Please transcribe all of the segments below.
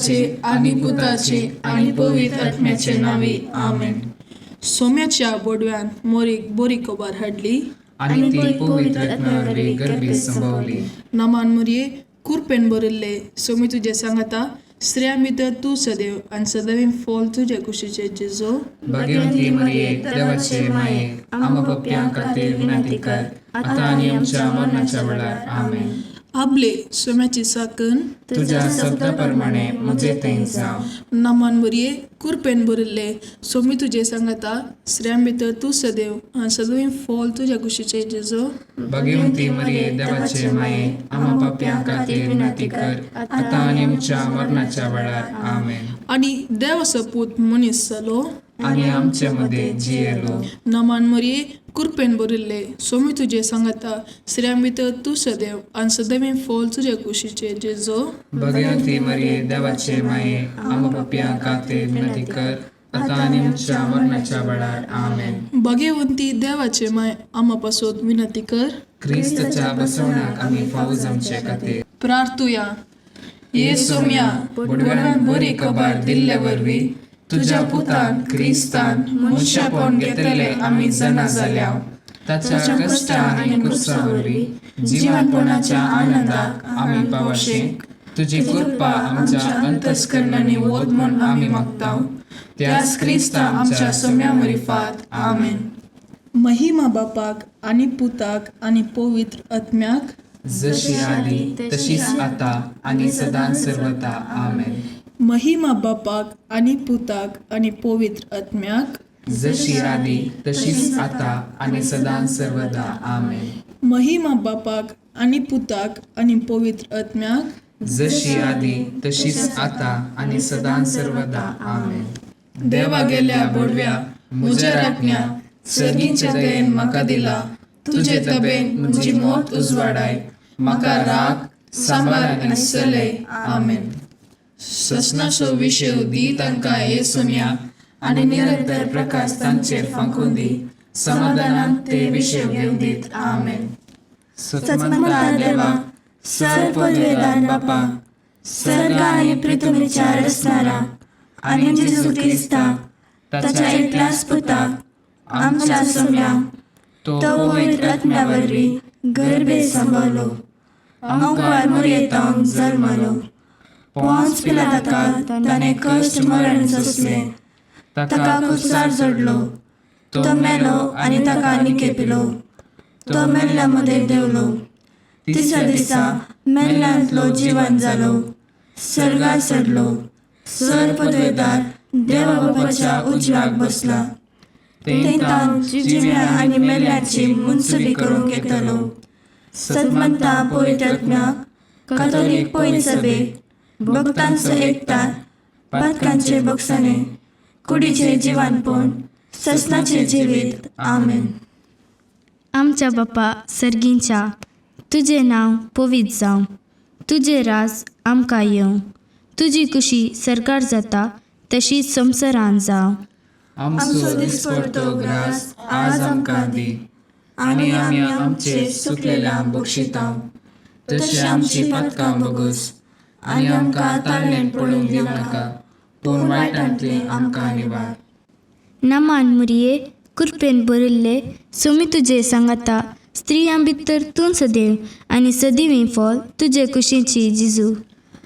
बापाचे आनी पुताचे आनी पवित्र आत्म्याचे नांवी, आमेन. सोम्याच्या बोडव्यान मोरीक बरी खबर हाडली आनी ती पवित्र आत्म्या वरवीं गर्भीत संभवली. नमान मोरये, कुरपेन भरिल्ले, सोमी तुजें सांगाता, स्त्रियां भितर तूं सदैव आनी सदैव फॉल तुजे कुशीचे जेजो. भाग्यवंती मरिये, देवाचे माये, आम्हा पापयां खातीर विनंती कर, आतां आनी आमच्या मरणाच्या वेळार. आमेन. आबले सोम्याची साकन तुज्या शब्दा प्रमाणे म्हजे थंय जावं. नमान मोरये, कुरपेन भरिल्ले, सोमी तुजें सांगाता, स्त्रियां भितर तूं सदैव आनी सदैव फॉल तुज्या कुशीचे जेजो. भाग्यवंती मरिये, देवाचे माये, आम्हा पापयां खातीर विनंती कर, आतां आनी आमच्या मरणाच्या वेळार. आमेन. आनी देवाचो पूत मनीस जालो आनी आमचे मदें जियेलो. नमान मोरये, कुरपेन भरिल्ले, सोमी तुजें सांगाता, स्त्रियां भितर तूं सदैव आनी सदैव फॉल तुज्या कुशीचे जेजो. भाग्यवंती मरिये, देवाचे माये, आम्हा पापयां खातीर विनंती कर, आतां आनी आमच्या मरणाच्या वेळार. आमेन. भाग्यवंती देवाचे माय, आमा पासत विनंती कर, क्रिस्ताच्या बसवण्याक आमी फावो जावचे खातीर. प्रार्थुया. ये सोम्या, बोडव्यान बरी खबर दिल्ले वरवीं तुज्या पुतान क्रिस्तान मनशापण घेतले आमी जाणा जाल्या. ताच्या कश्टा आनी कुर्सा वरवीं जिवनपणाच्या आनंदाक आमी पावशे. तुजी कृपा आमच्या अंतस्करणांनी वत म्हूण आमी मागता, त्याच क्रिस्ता आमच्या सोम्या मरिफात. आमेन. महिमा बापाक आनी पुताक आनी पवित्र आत्म्याक, जशी आदी तशीच आता आनी सदां सर्वता. आमेन. महिमा बापाक आनी पुताक आनी पवित्र आत्म्याक, जशी आदी तशीच आता आनी सदां सर्वदा. आमेन. महिमा बापाक आनी पुताक आनी पवित्र आत्म्याक, जशी आदी तशीच आता आनी सदां सर्वदा. आमेन. देवा गेल्या बोडव्या, म्हज्या राखण्या, सर्गीच्या दयेन म्हाका दिला तुजे तबेन म्हजी मोत उजवाडाय, म्हाका राग सांबार आनी चलय. आमेन. ससनाचो विशय दी तांकां हे सोम्या, आनी निरंतर प्रकाश तांचेर फांकून दी, समाधानान ते विशय घेवन दीत. आमेन. सतमंता देवा, सर पदवेदार बापा, सर्ग आनी पृथ्वीच्या रचणारा आनी जेजू क्रिस्ता ताच्या एकल्याच पुता आमच्या सोम्या, तो तो पवित्र आत्म्या वरवीं गर्भे संभवलो, अंकुर मुरयेतावन जल्मलो, पोंच पिलाताका ताणें कश्ट मरण सोंसलें, ताका कुसार जोडलो, तो मेलो आनी ताका निकेपिलो, तो मेल्ल्या मदें देंवलो, तिसऱ्या दिसा मेल्ल्यांतलो जिवन जालो, सर्गार चडलो, सर पदवेदार देवा बापाच्या उजव्याक बसला, थंय जिव्या आनी मेल्ल्याची मुनसुबी करूंक येतलो. सतमंता पवित्र आत्म्याक, कातोलीक पवित्र सभेक, भक्तांचो एकतार, पातकांचे बक्षाणे, कुडीचे जिवानपण, ससनाचे जिवीत. आमेन. आमच्या बापा सर्गींच्या, तुजें नांव पवित्र जावं, तुजें राज आमकां येवं, तुजी कुशी सरकार जाता तशी संवसारान जावं. आमचो दिसपडतो ग्रास आज आमकां दी, आनी आमी आमचे सुकलेल्या बक्षितांव, तशें आमची पातकां बगस, आनी आमकां ताळणेन पडूंक दिवं नाका, पूण वायटांतलें आमकां निवार. नमान मुरये, कुरपेन भरिल्ले, सोमी तुजे सांगाता, स्त्रियां भितर तूं सदैव आनी सदैव फॉल तुजे कुशीची जिजू.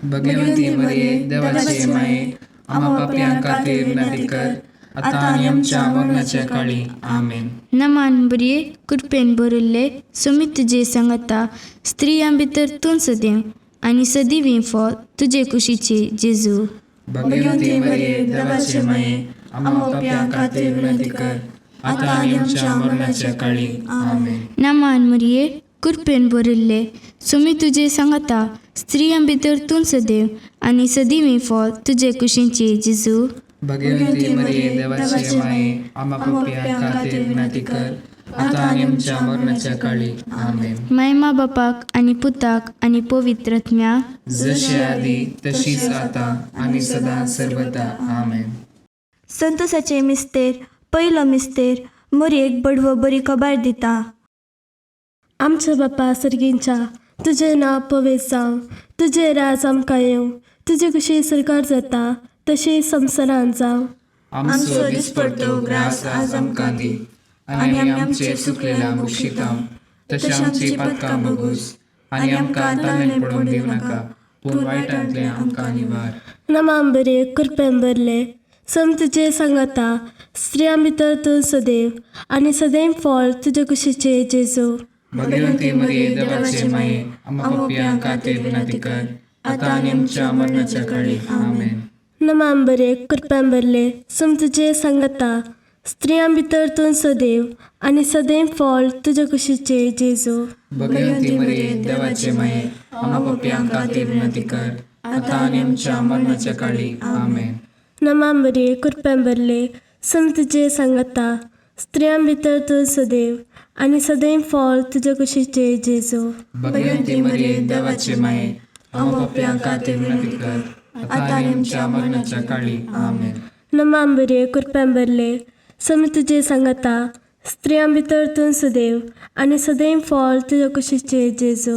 भगवंती मरिये, देवाचे माये, आम्हा पापयां खातीर विनंती कर, आतां आनी आमच्या मरणाच्या काळी. आमेन. नमान बरये, कुरपेन भरिल्ले, सोमी तुजे सांगाता, स्त्रियां भितर तूं सदैव आनी सदैव फॉल तुजे कुशीची जेजू. भगवंती मरिये, देवाचे माये, आम्हा पापयां खातीर विनंती कर, आतां आनी आमच्या मरणाच्या काळी. आमेन. नमान मरिये, कुरपेन भरिल्ले, सोमी तुजे सांगाता, स्त्रियां भितर तूं सदैव आनी सदैव फॉल तुजे कुशीची जेजू. भगवंती मरिये, देवाचे माये, आम्हा पापयां खातीर विनंती कर, आतां आनी आमच्या मरणाच्या काळी. आमेन. मायमा बापाक आनी पुताक आनी पवित्र आत्म्याक, जशी आदी तशीच आतां आनी सदां सर्वदा. आमेन. संतोषाचे मिस्तेर, पयलो मिस्तेर, मोरयेक बडवो बरी खबर दिता. आमच्या बापा सर्गींच्या, तुजें नांव पवित्र जावं, तुजें राज आमकां येवं, तुजे कशी सरकार जाता तशें संवसारांत जावं. आमचो दिसपडतो ग्रास आज आमकां दी आनी आमी आमचे चुकलेल्या बक्षितांव तशें आमची पातकां बगूस आनी आमकां ताणें पडोवन दिवं नाका पूण वायटांतलें आमकां निवार. नमाम बरे कृपेन भरले सम तुजे सांगाता स्त्रियां भितर तूं सदैव आनी सदैव फळ तुजे कुशीचे जेजू. भगवंती मरिये देवाचे माये आम्हा पापयां खातीर विनंती कर आतां आनी आमच्या मरणाच्या काळी. आमेन. नमाम बरे कृपेन भरले सम तुजे सांगाता स्त्रियां भितर तूं सदैव आनी सदैव फळ तुजे कुशीचे जेजू. भगवंती मरिये देवाचे माये आम्हा पापयां खातीर विनंती कर आतां आनी आमच्या मरणाच्या काळी. आमेन. नमाम बरे कृपेन भरले सम तुजे सांगाता स्त्रियां भितर तूं सदैव आनी सदैव फळ तुजे कुशीचे जेजू. भगवंती मरिये देवाचे माये आम्हा पापयां खातीर विनंती कर आतां आनी आमच्या मरणाच्या काळी. आमेन. नमाम बरे कृपेन भरले सम तुजे सांगाता स्त्रियां भितर तूं सदैव आनी सदैव फळ तुजे कुशीचे जेजू.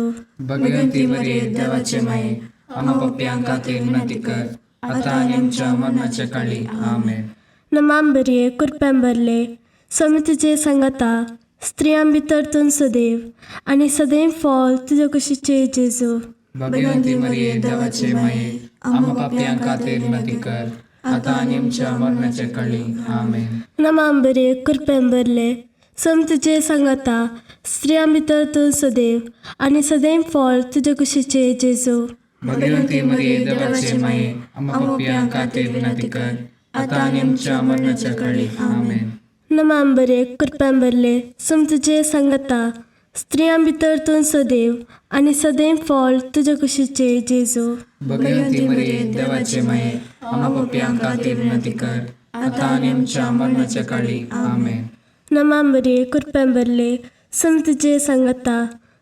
भगवंती मरिये देवाचे माये आम्हा पापयां खातीर विनंती कर आतां आनी आमच्या मरणाच्या काळी. आमेन. नमाम बरे कृपेन भरले सम तुजे सांगाता स्त्रियां भितर तूं सदैव आनी सदैव फळ तुजे कुशीचे जेजू. भगवंती मरिये देवाचे माये आम्हा पापयां खातीर विनंती कर आतां आनी आमच्या मरणाच्या काळी. आमेन. नमाम बरे कृपेन भरले सम तुजे सांगाता स्त्रियां भितर तूं सदैव आनी सदैव फळ तुजे कुशीचे जेजू. भगवंती मरिये देवाचे माये आम्हा पापयां खातीर विनंती कर आतां आनी आमच्या मरणाच्या काळी. आमेन. नमाम बरे कृपेन भरले सम तुजे सांगाता स्त्रियां भितर तूं सदैव आनी सदैव फळ तुजे कुशीचे जेजू. भगवंती मरिये देवाचे माये आम्हा पापयां खातीर विनंती कर आतां आनी आमच्या मरणाच्या काळी. आमेन. नमाम बरे कृपेन भरले सम तुजे सांगाता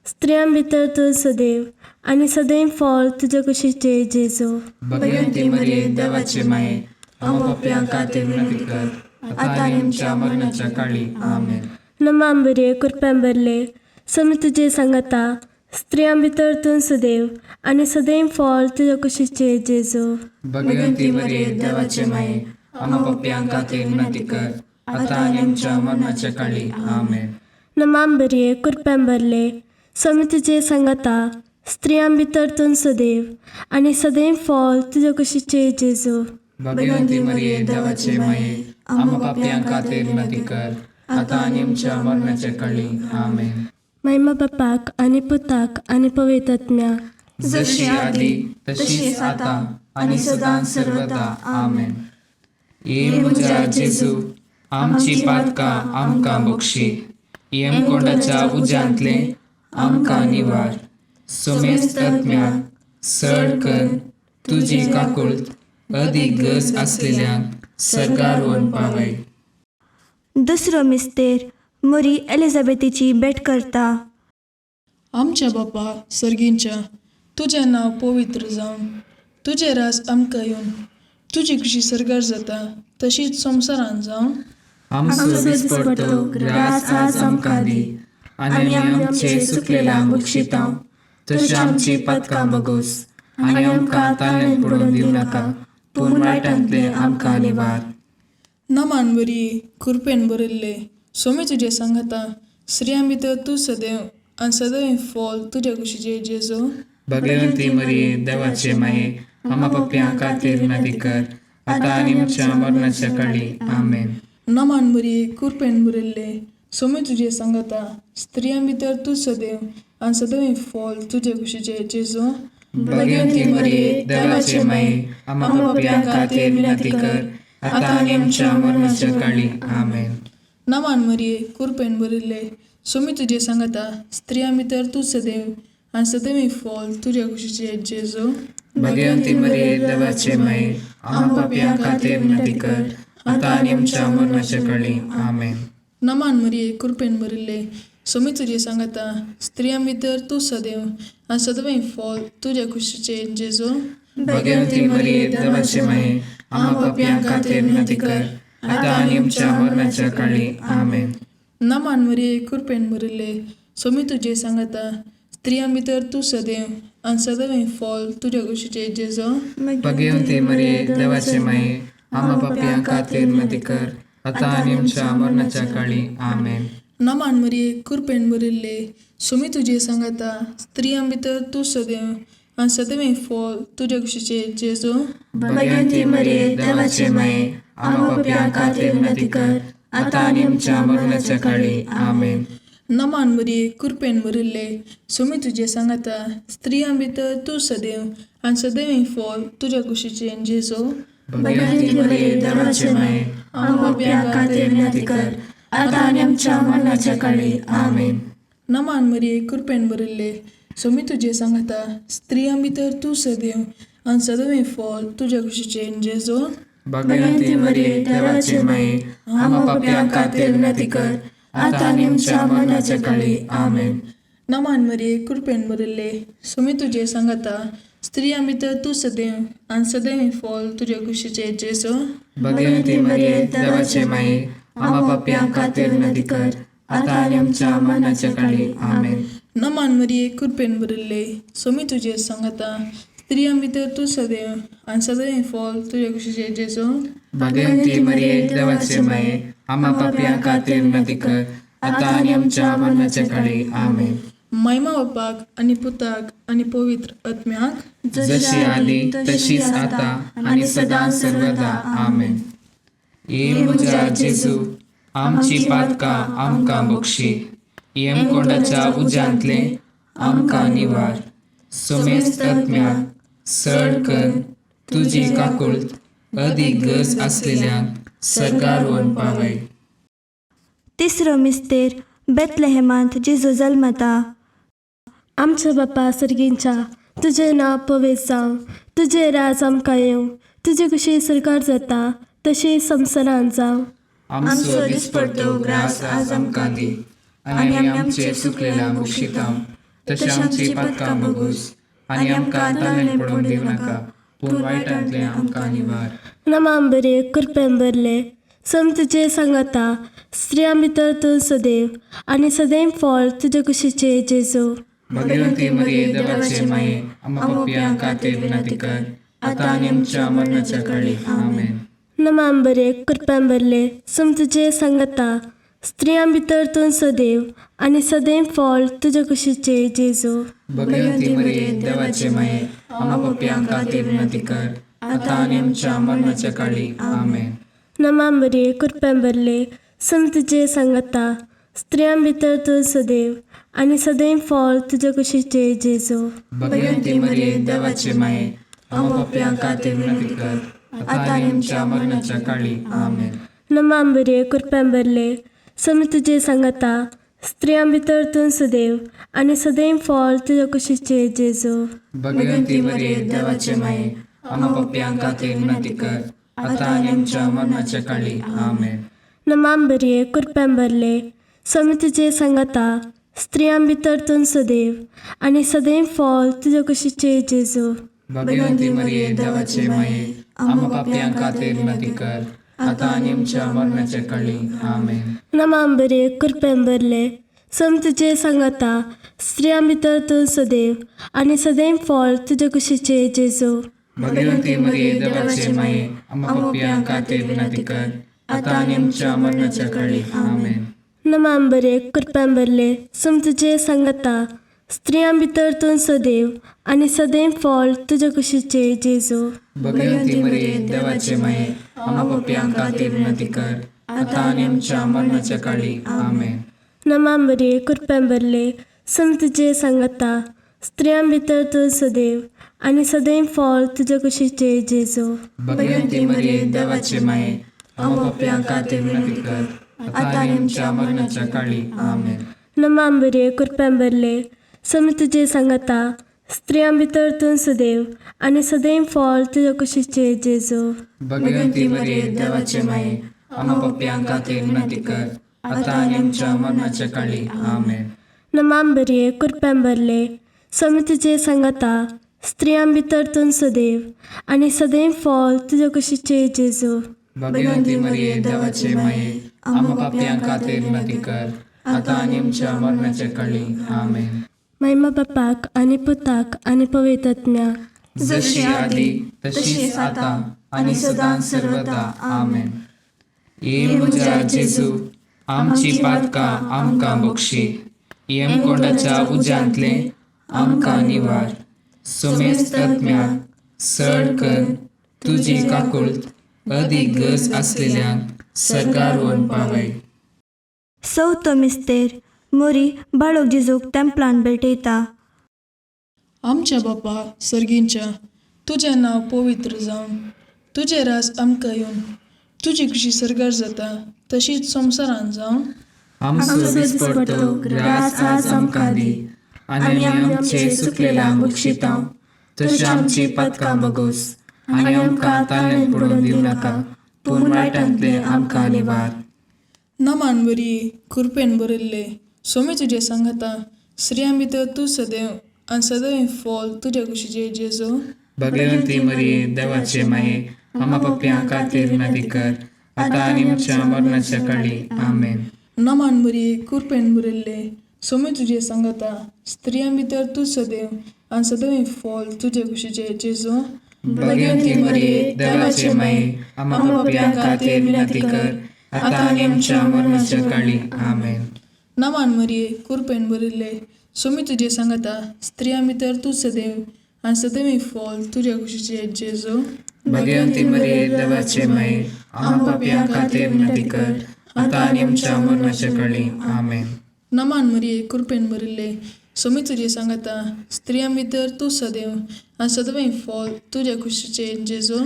स्त्रियां भितर तूं सदैव आनी सदैव फळ तुजे कुशीचे जेजू. भगवंती मरिये देवाचे माये आम्हा पापयां खातीर विनंती कर आतां आनी आमच्या मरणाच्या काळी. आमेन. नमाम बरे कृपेन भरले सम तुजे सांगाता स्त्रियां भितर तूं सदैव आनी सदैव फळ तुजे कुशीचे जेजू. भगवंती मरिये देवाचे माये आम्हा पापयां खातीर विनंती कर आतां आनी आमच्या मरणाच्या काळी. आमेन. नमाम बरे कृपेन भरले सम तुजे सांगाता स्त्रियां भितर तूं सदैव आनी सदैव फळ तुजे कुशीचे जेजू. भगवंती मरिये देवाचे माये आम्हा पापयां खातीर विनंती कर आतां आनी आमच्या मरणाच्या काळी. आमेन. महिमा बापाक आनी पुताक आनी पवित्र आत्म्याक, जशी आदी तशीच आतां आनी सदां सर्वदा. आमेन. ये म्हज्या जेजू आमची पातकां आमकां बक्षी यमकोंडाच्या उज्यांतलें आमकां निवार सोमेस्त आत्म्याक सड कर तुजी काकुळट अदीक गरज आसलेल्यांक सर्गार व्हरून पावय. दुसरो मिस्तेर मोरी एलिझाबेथीची भेट करता. आमच्या बापा सर्गींच्या तुजें नांव पवित्र जावं, तुजें राज आमकां येवन, तुजी खुशी सर्गार जाता तशीच संवसारांत जावं. आमचो दिसपडतो ग्रास आज आमकां दी आनी आमी आमचे चुकलेल्यांक बक्षितांव तशें आमची पातकां बगोस आनी आमकां ताणें पडोवन दिवं नाका पूण वायटांतलें आमकां निवार. नमान बरी कृपेन भरिल्ले सोमी तुजें सांगाता स्त्रियां भितर तूं सदैव आनी सदैव फळ तुज्या कुशीचे जेजू. भगवंती मरिये देवाचे माये आम्हा पापयां खातीर विनंती कर आतां आनी आमच्या मरणाच्या काळी. आमेन. नमान बरी कृपेन भरिल्ले सोमी तुजें सांगाता स्त्रियां भितर तूं सदैव आनी सदैव फळ तुजे कुशीचे जेजू. भगवंती मरिये देवाचे माये आम्हा पापयां खातीर विनंती कर आतां आनी आमच्या मरणाच्या काळी. आमेन. नमान मरिये कृपेन भरिल्ले सोमी तुजें सांगाता स्त्रियां भितर तूं सदैव आनी सदैव फळ तुज्या कुशीचे जेजू. भगवंती मरिये देवाचे माये आम्हा पापयां खातीर विनंती कर आतां आनी आमच्या मरणाच्या काळी. आमेन. नमान मरिये कृपेन भरिल्ले सोमी तुजें सांगाता स्त्रियां भितर तूं सदैव आनी सदैव फळ तुज्या कुशीचे जेजू. भगवंती मरिये देवाचे माये आम्हा पापयां खातीर विनंती कर आतां आनी आमच्या मरणाच्या काळी. आमेन. नमान मरिये कृपेन भरिल्ले सोमी तुजें सांगाता स्त्रियां भितर तूं सदैव आनी सदैव फॉल तुज्या कुशीचे जेजो. भगवती मरिये, देवाचे माये, आम्हा पापयां खातीर विनंती कर, आतां आनी आमच्या मरणाच्या काळी. आमेन. नमान मरिये, कृपेन भरिल्ले, सुमी तुजे सांगाता, स्त्रियां भितर तूं सदैव आनी सदैव फॉल तुज्या कुशीचे जेजो. भगवती मरिये, देवाचे माये, आम्हा पापयां खातीर विनंती कर, आतां आनी आमच्या मरणाच्या काळी. आमेन. नमान मरिये, कृपेन भरिल्ले, सुमी तुजे सांगाता, स्त्रियां भितर तूं सदैव आनी सदैव फॉल तुज्या कुशीचे जेजो. भगवती मरिये, देवाचे माये, आम्हा पापयां खातीर विनंती कर, आतां आनी आमच्या मरणाच्या काळी. आमेन. नमान मरिये, कृपेन भरिल्ले, सुमी तुजे सांगाता, स्त्रियां भितर तूं सदैव आनी सदैव फॉल तुज्या कुशीचे जेजो. भगवती मरिये, देवाचे माये, आम्हा पापयां खातीर विनंती कर, आतां आनी आमच्या मरणाच्या काळी. आमेन. नमान मरिये, कृपेन भरिल्ले, सुमी तुजे सांगाता, स्त्रियां भितर तूं सदैव आनी सदैव फॉल तुज्या कुशीचे जेजो. भगवती मरिये, देवाचे माये, आम्हा पापयां खातीर विनंती कर, आतां आनी आमच्या मरणाच्या काळी. आमेन. नमान मरिये, कृपेन भरिल्ले, सुमी तुजे सांगाता, स्त्रियां भितर तूं सदैव आनी सदैव फॉल तुज्या कुशीचे जेजो. भगवती मरिये, देवाचे माये, आम्हा पापयां खातीर विनंती कर, आतां आनी आमच्या मरणाच्या काळी. आमेन. महिमा बापाक आनी पुताक आनी पवित्र आत्म्याक, जशी आदी तशीच आता आनी सदां सर्वदा. आमेन. ये म्हज्या जेजू, आमची पातकां आमकां बक्षी, यमकोंडाच्या उज्यांतले आमकां निवार, सोमेस्त आत्म्याक सड कर तुजी काकुळट अदीक गरज आसलेल्यांक सर्गार व्हरून पावय. तिसरो मिस्तेर बेतलेहेमांत जेजू जल्मता. आमच्या बापा सर्गींच्या, तुजें नांव पवित्र जावं, तुजें राज आमकां येवं, तुजी कुशी सरकार जाता तशी संवसारांत जावं. आमचो दिसपडतो ग्रास आज आमकां दी, आनी आमी आमचे चुकलेल्या बक्षिता तशें आमची पातकां बगूस, आनी आमकां ताणें पडोवंक दिवं नाका, पूण वायटांतलें आमकां निवार. नमाम बरे, कृपेन भरले, सम तुजे सांगाता, स्त्रियां भितर तूं सदैव आनी सदैव फळ तुजे कुशीचे जेजू. भगवती मरिये, देवाचे माये, आम्हा पापयां खातीर विनंती कर, आतां आनी आमच्या मरणाच्या काळी. आमेन. नमाम बरे, कृपेन भरले, सम तुजे सांगाता, स्त्रियां भितर तूं सदैव आनी सदैव फळ तुजे कुशीचे जेजू. भगवती मरिये, देवाचे माये, आम्हा पापयां खातीर विनंती कर, आतां आनी आमच्या मरणाच्या काळी. आमेन. नमाम बरे, कृपेन भरले, सम तुजे सांगाता, स्त्रियां भितर तूं सदैव आनी सदैव फळ तुजे कुशीचे जेजू. भगवती मरिये, देवाचे माये, आम्हा पापयां खातीर विनंती कर, आतां आनी आमच्या मरणाच्या काळी. आमेन. नमाम बरे, कृपेन भरले, सम तुजे सांगाता, स्त्रियां भितर तूं सदैव आनी सदैव फळ तुजे कुशीचे जेजू. भगवती मरिये, देवाचे माये, आम्हा पापयां खातीर विनंती कर, आतां आनी आमच्या मरणाच्या काळी. आमेन. नमाम बरे, कृपेन भरले, सम तुजे सांगाता, स्त्रियां भितर तूं सदैव आनी सदैव फळ तुजे कुशीचे जेजू. भगवती मरिये, देवाचे माये, आम्हा पापयां खातीर विनंती कर, आतां आनी आमच्या मरणाच्या काळी. आमेन. नमाम बरे, कृपेन भरले, सम तुजे सांगाता, स्त्रियां भितर तूं सदैव आनी सदैव फळ तुजे कुशीचे जेजू. भगवती मरिये, देवाचे माये, आम्हा पापयां खातीर विनंती कर, आतां आनी आमच्या मरणाच्या काळी. आमेन. नमाम बरे, कृपेन भरले, सम तुजे सांगाता, स्त्रियां भितर तूं सदैव आनी सदैव फळ तुजे कुशीचे जेजू. भगवती मरिये, देवाचे माये, आम्हा पापयां खातीर विनंती कर, आतां आनी आमच्या मरणाच्या काळी. आमेन. नमाम बरे, कृपेन भरले, सम तुजे सांगाता, स्त्रियां भितर तूं सदैव आनी सदैव फळ तुजे कुशीचे जेजू. भगवती मरिये, देवाचे माये, आम्हा पापयां खातीर विनंती कर, आतां आनी आमच्या मरणाच्या काळी. आमेन. नमाम बरे, कृपेन भरले, सम तुजे सांगाता, स्त्रियां भितर तूं सदैव आनी सदैव फळ तुजे कुशीचे जेजू. भगवती मरिये, देवाचे माये, आम्हा पापयां खातीर विनंती कर, आतां आनी आमच्या मरणाच्या काळी. आमेन. नमाम बरे, कृपेन भरले, सम तुजे सांगाता, स्त्रियां भितर तूं सदैव आनी सदैव फळ तुजे कुशीचे जेजू. भगवती मरिये, देवाचे माये, आम्हा पापयां खातीर विनंती कर, आतां आनी आमच्या मरणाच्या काळी. आमेन. महिमा बापाक आनी पुताक आनी पवित्र आत्म्याक. जशी आदी तशीच आता आनी सदां सर्वदा. आमेन. ये म्हज्या जेजू, आमची पातकां आमकां बक्षी, यमकोंडाच्या उज्यांतले आमकां निवार, सुमेस्त आत्म्याक सड कर तुजी काकुळट अदीक गरज आसलेल्यांक सरकार व्हरून पावय. चवथो मिस्तेर मोरी बाळक जेजूक तेंपलान भेटयता. आमच्या बापा सर्गींच्या, तुजें नांव पवित्र जावं, तुजें राज आमकां येवन, तुजी खुशी सर्गार जाता तशीच संवसारान जावं. आमचो दिसपडतो ग्रास आज आमकां दी आनी आमी आमचे चुकलेल्यांक बक्षिता तशी आमची पातकां बगोस आनी आमकां ताळ्यांत पडून दिवं नाका, पूण वायटांतले आमकां निवार. नमान बरी कृपेन भरिल्ले, सोमी तुजें सांगाता, स्त्रियां भितर तूं सदैव आनी सदैव फॉल तुज्या कुशीचे जेजू. भगवंती मरिये, देवाचे माये, आमा पप्प्यां खातीर विनंती कर, आतां आनी आमच्या मरणाच्या काळी. आमेन. नमान बरी कृपेन भरिल्ले, सोमी तुजें सांगाता, स्त्रियां भितर तूं सदैव आनी सदैव फॉल तुज्या कुशीचे जेजू. भगवंती मरिये, देवाचे माये, आमा पप्प्यां खातीर विनंती कर, आतां आनी आमच्या मरणाच्या काळी. आमेन. नमान मरिये कृपेन भरिल्ले, सोमी तुजें सांगाता, स्त्रियां भितर तूं सदैव आनी सदैव फॉल तुज्या कुशीचे जेजू. भगवंती मरिये, देवाचे माये, आमा पापयां खातीर विनंती कर, आतां आनी आमच्या मरणाच्या काळी. आमेन. नमान मरिये कृपेन भरिल्ले, सोमी तुजें सांगाता, स्त्रियां भितर तूं सदैव आनी सदैव फॉल तुज्या कुशीचे जेजू.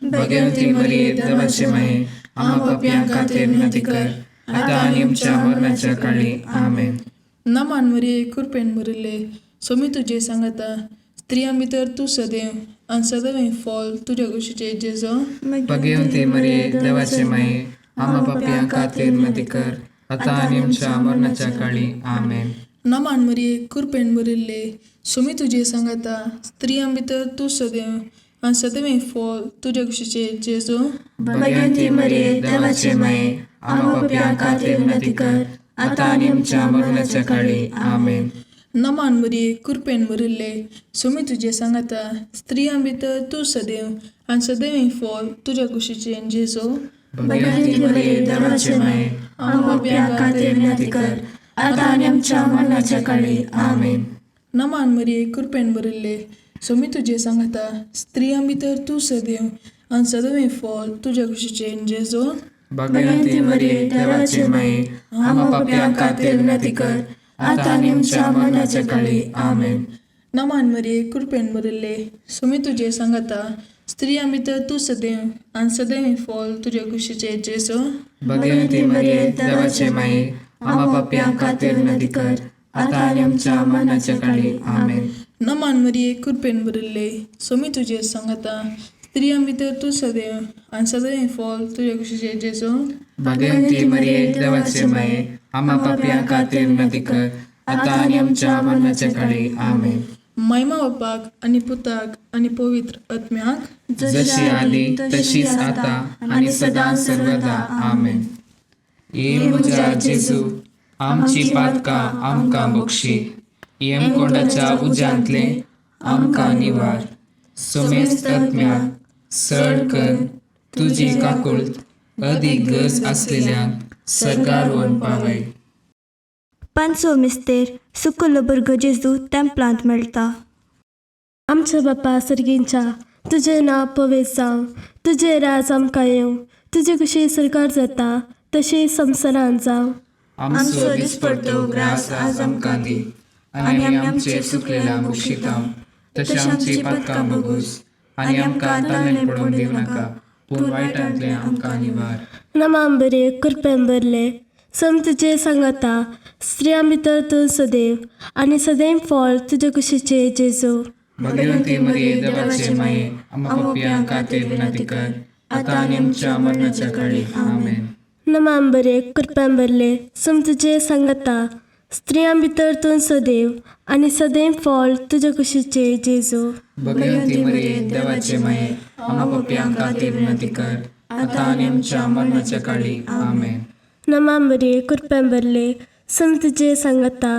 भगवंती मरिये, देवाचे माये, आमा पापयां खातीर विनंती कर, आतां आनी आमच्या मरणाच्या काळी. आमेन. नमान मरिये कृपेन भरिल्ले, सोमी तुजें सांगाता, स्त्रियां भितर तूं सदैव आनी सदैव फॉल तुज्या कुशीचे जेजू. भगवंती मरिये, देवाचे माये, आमा पापयां खातीर विनंती कर, आतां आनी आमच्या मरणाच्या काळी. आमेन. नमान मरिये कृपेन भरिल्ले, सोमी तुजें सांगाता, स्त्रियां भितर तूं सदैव आनी सदैव फॉल तुज्या कुशीचे जेजू. भगवंती मरिये, देवाचे माये, आमा पापयां खातीर विनंती कर, आतां आनी आमच्या मरणाच्या काळी. आमेन. नमान मरिये कृपेन भरिल्ले, सोमी तुजें सांगाता, स्त्रियां भितर तूं सदैव आनी सदैव फॉल तुज्या कुशीचे जेजू. भगवंती मरिये, देवाचे माये, आमा पापयां खातीर विनंती कर, आतां आनी आमच्या मरणाच्या काळी. आमेन. नमान मरिये कृपेन भरिल्ले, सोमी तुजें सांगाता, स्त्रियां भितर तूं सदैव आनी सदैव फॉल तुज्या कुशीचे जेजू. भगवंती मरिये, देवाचे माये, आमा पापयां खातीर विनंती कर, आतां आनी आमच्या मरणाच्या काळी. आमेन. नमान मरिये कृपेन भरिल्ले, सोमी तुजें सांगाता, स्त्रियां भितर तूं सदैव आनी सदैव फॉल तुज्या कुशीचे जेजू. भगवंती मरिये, देवाचे माये, आमा पापयां खातीर विनंती कर, आतां आनी आमच्या मरणाच्या काळी. आमेन. नमान मरिये कृपेन भरिल्ले, सोमी तुजें सांगाता, स्त्रियां भितर तूं सदैव आनी सदैव फॉल तुज्या कुशीचे जेजू. भगवंती मरिये, देवाचे माये, आमा पापयां खातीर विनंती कर, आतां आनी आमच्या मरणाच्या काळी. आमेन. महिमा बापाक आनी पुताक आनी पवित्र आत्म्याक, जशी आदी तशीच आता आनी सदां सर्वदा. आमेन. ये म्हज्या जेजू, आमची पातकां आमकां बक्षी, यमकोंडाच्या उज्यांतले आमकां निवार, सुमेस्त आत्म्याक सड कर तुजी काकुळट अदीक गरज आसलेल्यांक सर्गार व्हरून पावय. पांचवो मिस्तेर सुकुल्लो भुरगो जेजू तेंपलांत मेळटा. आमच्या बापा सर्गींच्या, तुजें नांव पवित्र जावं, तुजें राज आमकां येवं, तुजी कशी सरकार जाता तशी संवसारांत जावं. आमचो दिसपडतो ग्रास आज आमकां दी आनी आमी आमचे चुकलेल्या बक्षिता तशें आमची पातकां बगूस आनी आमकां ताणें पडून दिवं नाका, पूण वायटांतलें आमकां निवार. नमाम बरे कृपेन भरले, सम तुजे सांगाता, स्त्रियां भितर तूं सदैव आनी सदैव फळ तुजे कुशीचे जेजू. भगवंती मरिये, देवाचे माये, आम्हा पापयां खातीर विनंती कर, आतां आनी आमच्या मरणाच्या काळी. आमेन. नमाम बरे कृपेन भरले, सम तुजे सांगाता, स्त्रियां भितर तूं सदैव आनी सदैव फळ तुजे कुशीचे जेजू. भगवंती मरिये, देवाचे माये, आम्हा पापयां खातीर विनंती कर, आतां आनी आमच्या मरणाच्या काळी. आमेन. नमाम बरे कृपेन भरले, सम तुजे सांगाता,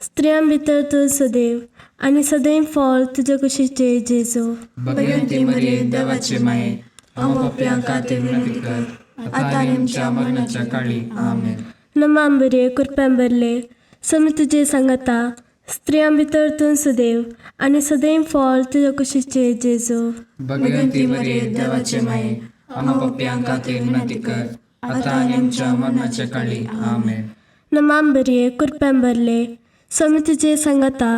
स्त्रियां भितर तूं सदैव आनी सदैव फळ तुजे कुशीचे जेजू. भगवंती मरिये, देवाचे माये, आम्हा पापयां खातीर विनंती कर, आता आनी आमच्या मरणाच्या काळी. आमेन. नमा मरिये, कृपेन भरले, स्वामी तुजे सांगाता, स्त्रियां भितर तूं सदैव आनी सदैव फळ तुजे कुशीचे जेजू. भगवंती मरिये, देवाचे माये, आम्हा पापयां खातीर विनंती कर, आता आनी आमच्या मरणाच्या काळी. आमेन. नमा मरिये, कृपेन भरले, स्वामी तुजे सांगाता,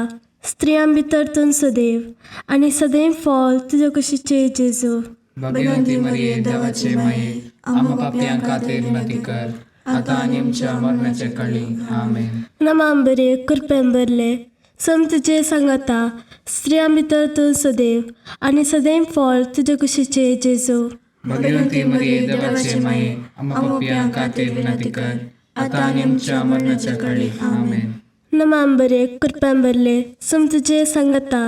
स्त्रियां भितर तूं सदैव आनी सदैव फळ तुजे कुशीचे जेजू. भगवंती मरिये, देवाचे माये, आम्हा पापयां खातीर विनंती कर, आता आनी आमच्या मरणाच्या काळी. आमेन. नमा मरिये, कृपेन भरले, स्वामी तुजे सांगाता, स्त्रियां भितर तूं सदैव आनी सदैव फळ तुजे कुशीचे जेजू. भगवंती मरिये, देवाचे माये, आम्हा पापयां खातीर विनंती कर, आता आनी आमच्या मरणाच्या काळी. आमेन. नमा मरिये, कृपेन भरले, स्वामी तुजे सांगाता,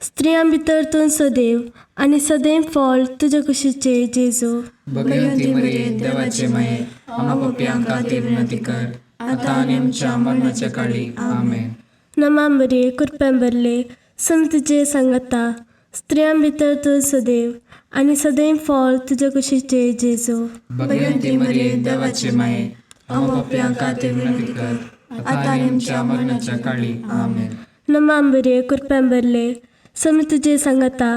स्त्रियां भितर तूं सदैव आनी सदैव फळ तुजे कुशीचे जेजू. भगवंती मरिये, देवाचे माये, आम्हा पापयां खातीर विनंती कर, आता आनी आमच्या मरणाच्या काळी. आमेन. नमा मरिये, कृपेन भरले, स्वामी तुजे सांगाता, स्त्रियां भितर तूं सदैव आनी सदैव फळ तुजे कुशीचे जेजू. भगवंती मरिये, देवाचे माये, आम्हा पापयां खातीर विनंती कर, आता आनी आमच्या मरणाच्या काळी. आमेन. नमा मरिये, कृपेन भरले, स्वामी तुजे सांगाता,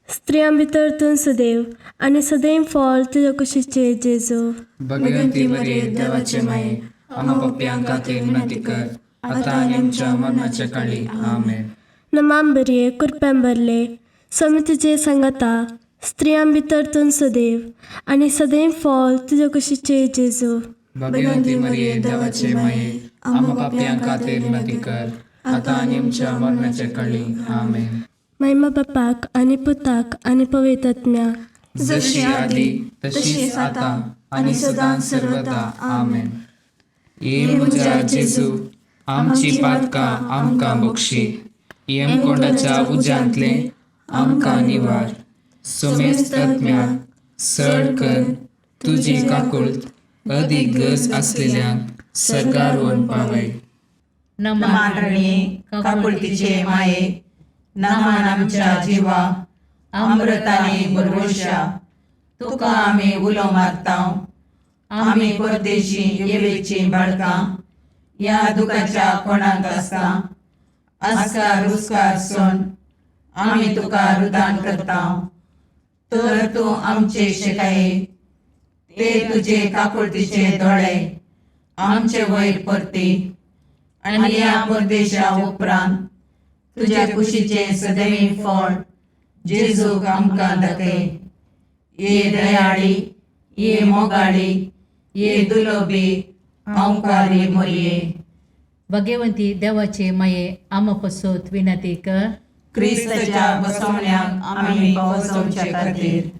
स्त्रियां भितर तूं सदैव आनी सदैव फळ तुजे कुशीचे जेजू. भगवंती मरिये, देवाचे माये, आम्हा पापयां खातीर विनंती कर, आता आनी आमच्या मरणाच्या काळी. आमेन. नमा मरिये, कृपेन भरले, स्वामी तुजे सांगाता, स्त्रियां भितर तूं सदैव आनी सदैव फळ तुजे कुशीचे जेजू. भगवंती मरिये, देवाचे माये, आम्हा पापयां खातीर विनंती कर, आता आनी आमच्या मरणाच्या काळी. आमेन. महिमा बापाक आनी पुताक आनी पवित्र आत्म्याक, जशी आदी तशीच आता आनी सदां सर्वदा. आमेन. ये म्हज्या जेजू, आमची पातकां आमकां बक्षी, येमकोंडाच्या उज्यांतले आमकां निवार, सोमेस्त आत्म्याक सड कर तुजी काकुळत अदीक गरज आसलेल्यांक सर्गार व्हरून पावय. नमान रणये, काकुळतीचे माये, नमान आमच्या जिवा, अमृताने बरवशा, तुका आमी उलो मारता. आमी परदेशी येवेची बाळकां ह्या दुखाच्या कोणाक आसता आस्कार रुस्कार सोन आमी तुका रुदान करता. तर तूं आमचे शेकाये ते तुजे काकुळतीचे दोळे आमचे वयर परती आनी ह्या परदेशा उपरांत तुज्या कुशीचें सदैव फळ जेजूक आमकां दाखय. ये दयाळी, ये मोगाळी, ये दुलोबी हांवकारी मोरये. भगवंती देवाचे माये, आम्हा पसत विनंती कर. क्रिस्ताच्या बसवण्याक आमी पावसवचे खातीर.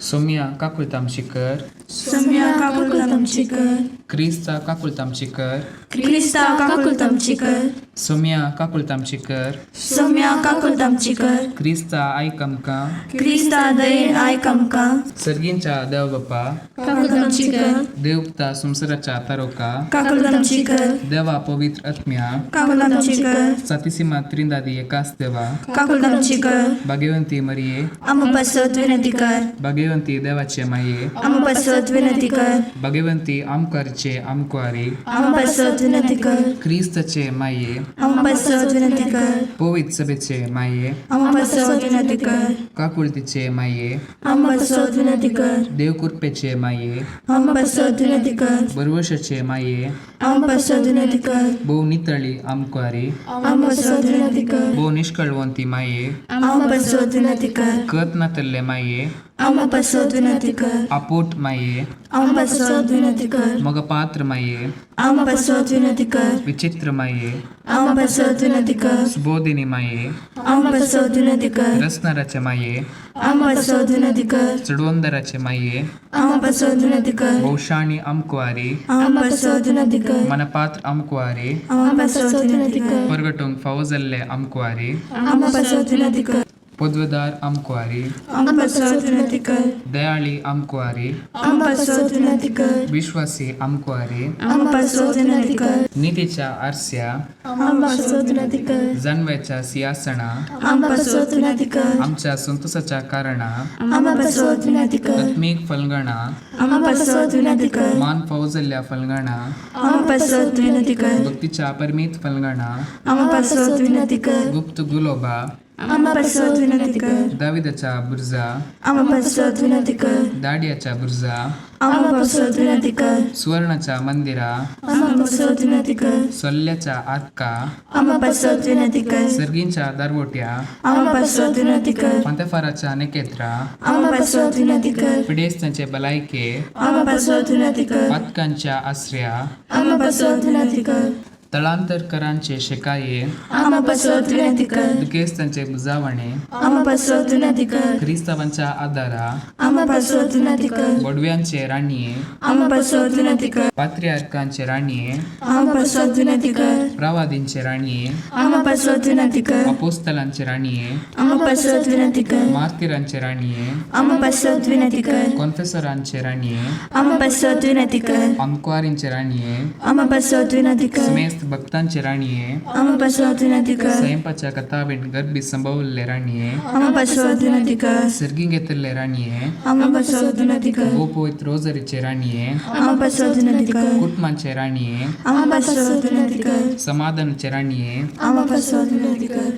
सोम्या काकुळतामशी कर. सोम्या काकुळतामची कर. क्रिस्ता काकुळतामशी कर. क्रिस्ता काकुळतामची कर. सोम्या काकुळतामशी कर. सोम्या काकुळतामची कर. क्रिस्ता आयक आमकां. क्रिस्ता दयेन आयक आमकां. सर्गींच्या देव बापा, काकुळतामची कर. देवता संवसाराच्या तारोका, काकुळतामची कर. देवा पवित्र आत्म्या, काकुळतामची कर. सातीसीमा त्रिंदादी एकाच देवा, काकुळतामची कर. भाग्यवंती मरिये, आम्हा पासत विनंती कर. भाग्यवंती देवाचे माये, आम्हा पासत विनंती कर. भाग्यवंती आमकारचे आमकुवारी, आम्हा पासत विनंती कर. क्रिस्ताचे माये, आम्हा पासत विनंती कर. पवित्र सभेचे माये, आम्हा पासत विनंती कर. काकुळतीचे माये, आम्हा पासत विनंती कर. देवकृपेचे माये, आम्हा पासत विनंती कर. बरवशाचे माये, आम्हा पासत विनंती कर. भोव नितळी आमकुवारी, आम्हा पासत विनंती कर. भोव निष्कळवंती माये, आम्हा पासत विनंती कर. कत नातल्ले माये, आम्हा पासत विनंती कर. आपोट माये, आम्हा पासत विनंती कर. मगपात्र माये, आम्हा पासत विनंती कर. विचित्र माये, आम्हा पासत विनंती कर. सुबोधिनी माये, आम्हा पासत विनंती कर. रसनाराचे माये, आम्हा पासत विनंती कर. चडवंदराचे माये, आम्हा पासत विनंती कर. भोवशाणी आमकुवारी, आम्हा पासत विनंती कर. मनपात्र आमकुवारी, आम्हा पासत विनंती कर. परगटूंक फावो जाल्ले आमकुवारी, आम्हा पासत विनंती कर. पदवेदार आमकुवारी, आमकां पासत विनंती कर. दयाळी आमकुवारी, आमकां पासत विनंती कर. विश्वासी आमकुवारी, आमकां पासत विनंती कर. नितीच्या आरस्या, आमकां पासत विनंती कर. जानव्याच्या सिंहासना, आमकां पासत विनंती कर. आमच्या संतोषाच्या कारणा, आमकां पासत विनंती कर. आत्मीक फलगणा, आमकां पासत विनंती कर. मान फौजल्ल्या फलगणा, आमकां पासत विनंती कर. भक्तीच्या परमीत फलगणा, आमकां पासत विनंती कर. गुप्त गुलोबा, आमकां पासत विनंती कर. दाविदाच्या बुर्जा, आमकां पासत विनंती कर. दाडियाच्या बुर्जा, आमकां पासत विनंती कर. सुवर्णाच्या मंदिरा, आमकां पासत विनंती कर. सोल्ल्याच्या आतका, आमकां पासत विनंती कर. सर्गींच्या दारवोट्या, आमकां पासत विनंती कर. फांतेफाराच्या नेकेत्रा, आमकां पासत विनंती कर. पिडेस्तांचे बलायके, आमकां पासत विनंती कर. पातकांच्या आसऱ्या, आमकां पासत विनंती कर. तळांतरकरांचे शेकाये, आमकां पासत विनंती कर. दुखेस्तांचे बुजावणे, आमकां पासत विनंती कर. क्रिस्तावांच्या आदारा, आमकां पासत विनंती कर. बोडव्यांचे राणये, आमकां पासत विनंती कर. पात्रियार्कांचे राणये, आमकां पासत विनंती कर. प्रवादींचे राणये, आमकां पासत विनंती कर. अपोस्तलांचे राणये, आमकां पासत विनंती कर. मार्तिरांचे राणये, आमकां पासत विनंती कर. कॉन्फेसरांचे राणये, आमकां पासत विनंती कर. आमकुवारींचे राणये, आमकां पासत विनंती कर. समेस्त भक्तांचे राणये, आमकां पासत विनंती कर. स्वयंपाच्या कथावीण गर्भी संभवल्ले राणये, आमकां पासत विनंती कर. सर्गी घेतिल्ले राणये, आमकां पासत विनंती कर. गोपवित रोजरीचे राणये, आमकां पासत विनंती कर. कुटुंबाचे राणये, आमकां पासत विनंती कर. समाधानाचे राणये, आमकां पासत विनंती कर.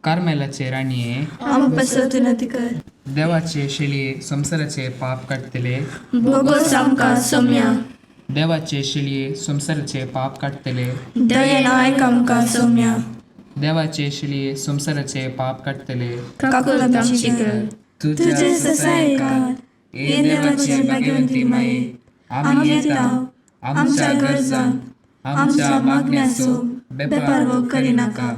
कार्मेलाचे राणये, आमकां पासत विनंती कर. देवाचे शेळये संवसाराचे पाप काडटले, बोगोस आमकां सोम्या. देवाचे शेळये संवसाराचे पाप काडटले, दयेन आयक आमकां सोम्या. देवाचे शेळये संवसाराचे पाप काडटले, काकुळट आमची कर. तुझ्या ससायकात हे देवाचे भाग्यवंती माये, आमी येता आमच्या गरजांक आमच्या मागण्याचो बेपारवो करिनाका,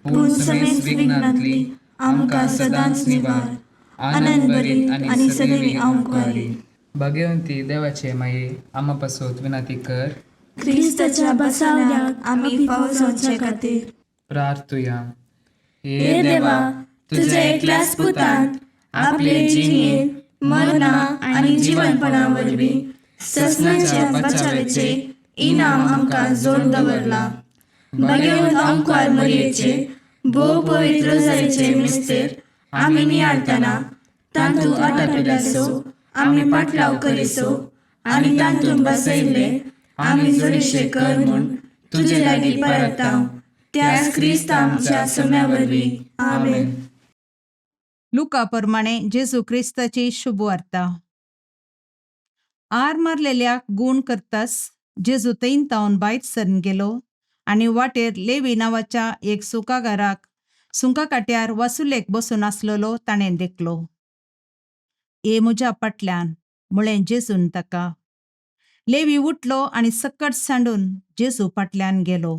पूण समेस्त विघ्नांतली आमकां सदांच निवार, आनंद भरीत आनी सदैवी आमकुवारी. भाग्यवंती देवाचे माये, आमा पासत विनंती कर. क्रिस्ताच्या बसावण्याक आमी फावो जावचे खातीर. प्रार्थुया. हे देवा, तुझ्या एकल्याच पुतान आपले जिणेन मरणा आनी जिवनपणा वरवीं ससनाच्या बचावेचे इनाम आमकां जोड दवरला. भाग्यवंत आमकार मरयेचे भोव पवित्र रोजारीचे मिस्तेर आमी नियाळतना तांतूत आटापिल्याचो आमी पाटलाव करिसो आनी तांतूत बसयल्ले आमी जोडीशे कर म्हूण तुजे लागीं परताव त्याच क्रिस्त आमच्या सोम्या वरवीं. आमेन. लुका प्रमाणे जेजू क्रिस्ताची शुभवार्ता. आर मारलेल्याक गूण करतास जेजू थंय तावन भायर सरन गेलो आनी वाटेर लेवी नांवाच्या एक सुकागाराक सुंका काट्यार वासुलेक बसून आसलेलो ताणें देखलो. ये म्हज्या फाटल्यान म्हळें जेजून ताका. लेवी उठलो आनी सकट सांडून जेजू फाटल्यान गेलो.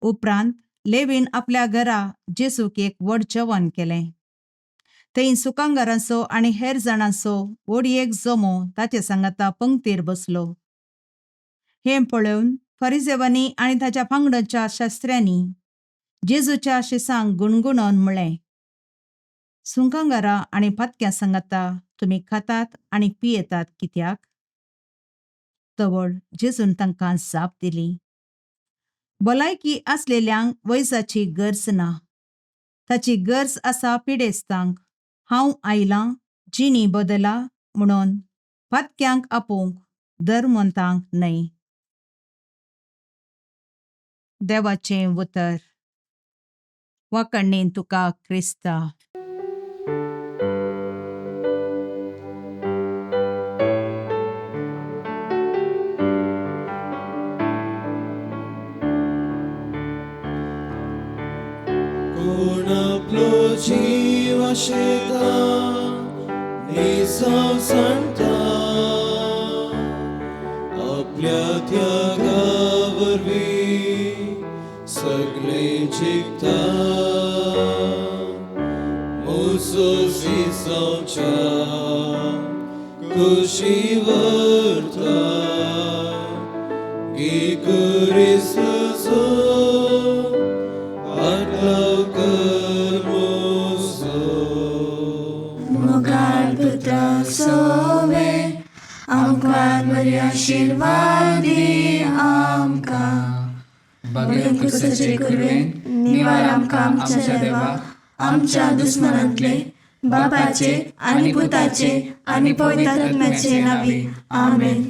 उपरांत लेवीन आपल्या घरा जेजूक एक व्हड जेवण केलें. थंय सुकांगारांचो आनी हेर जाणांचो व्हड एक जमो ताचे सांगाता पंक्तीर बसलो. हें पळोवन फरिजेवांनी आनी ताच्या पांगडाच्या शास्त्र्यांनी जेजूच्या शिसांक गुणगुणोन म्हळें, सुंकांगारां आनी पातक्यां सांगाता तुमी खातात आनी पियेतात कित्याक? तवळ जेजून तांकां जाप दिली, भलायकी आसलेल्यांक वैजाची गरज ना, ताची गरज आसा पिडेस्तांक. हांव आयलां जिणी बदला म्हणून पातक्यांक आपोवंक, धर्मवंतांक न्हय. देवाचें उतर. वाकणेन तुका क्रिस्ता. कोण आपलो जीव आशेता निजाव सांडता, आपल्या त्यागा वरवीं सगळें जिखता. म्हजो जिजांवच्या खुशी व्हरता, गिकुरिसुजो आटलाव कर म्हूण. बरे आशिर्वाद दी आमकां. बगेर कुसाचे कुरवेन निवार आमकां आमच्या देवा, आमच्या दुस्मनांतले, बापाचे आनी पुताचे आनी पवित्र आत्म्याचे नांवी. आमेन.